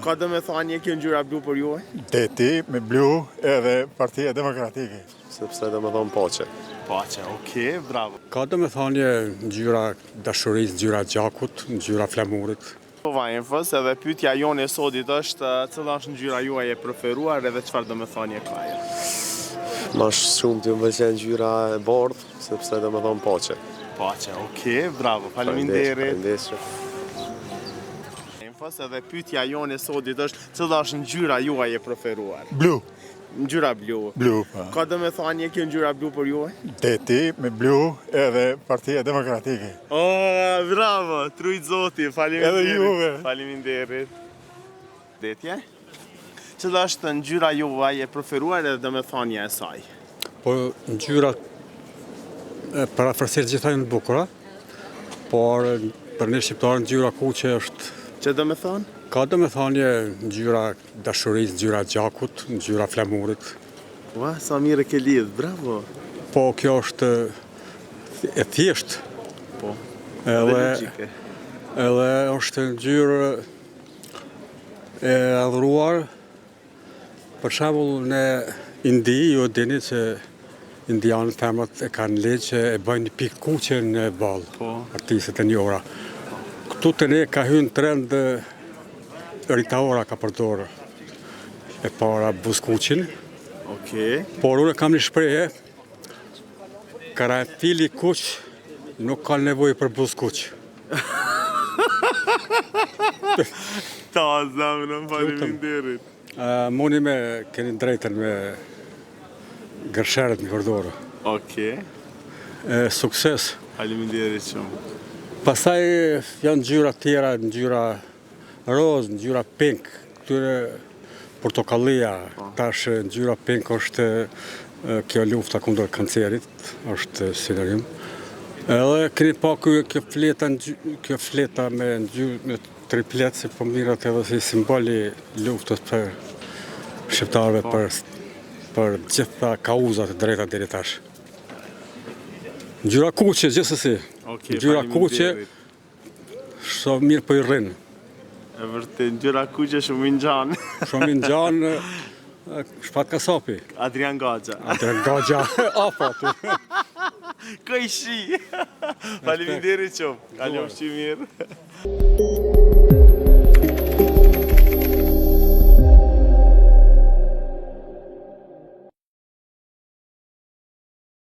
Ka domethanie kjo ngjyra blu për juve? Deti me blu edhe Partia Demokratike. Sepse domethonë paqe. Paqe, okej, bravo. Ka domethanie ngjyra dashurisë, ngjyra gjakut, ngjyra flamurit. Kosova Infos edhe pyetja jonë e sodit është cila është ngjyra juaj e preferuar edhe çfarë domethanie ka ajo? Ma shumë të më pëlqen ngjyra e bardhë, sepse domethonë paqe. Paqe, okej, bravo, faleminderit. Faleminderit. Infos edhe pyetja jonë e sodit është cila është ngjyra juaj e preferuar? Blu. Ngjyra blu. Blu, po. Ka domethanie kjo ngjyra blu për juve? Deti me blu edhe Partia Demokratike. Oh, bravo, t'rujt zoti, faleminderit. Edhe juve. Faleminderit. Detje. Cila është ngjyra juaj e preferuar edhe domethënia e saj? Po ngjyrat përafërsisht gjitha janë të bukura, por për ne shqiptarët ngjyra kuqe është Që domethonë? Ka domethanie ngjyra dashurisë, ngjyra gjakut, ngjyra flamurit. Ua, sa mirë e ke lidh, bravo. Po kjo është e thjeshtë. Po. Edhe logjike. Edhe është ngjyrë e adhuruar, për shembull në Indi, ju e dini që indianët femrat e kanë ligj që e bëjnë një pikë kuqe në ballë, po. artistët e njohura. Këtu te ne ka hyrë në trend Rita Ora ka përdorë e para buzëkuqin. Okej. Por unë kam një shprehje, karanfili i kuq nuk ka nevojë për buzëkuq. Ta zemrën, faleminderit. Muni me, keni drejtën me gërshërët në përdorë. Okej. Sukses. Faleminderit shumë. Pastaj janë ngjyra tjera, ngjyra Rozë, ngjyra pink, këtyre portokallia, po. tash ngjyra pink është kjo lufta kundër kancerit, është sinonim. Edhe keni pa kjo, kjo fleta, kjo fleta me ngjyrë me triplet si po merret edhe si simbol i luftës për shqiptarëve po. për për gjitha kauzat e drejta deri tash. Ngjyra kuqe gjithsesi. Okay, ngjyra kuqe Sa mirë po i rrin. E vërtet, ngjyra kuqe shumë i ngjan. Shumë i ngjan Shpat Kasapi. Adrian Gaxha. Adrian Gaxha, apo aty. Kojshi. Faleminderit shumë. Kalofshi mirë.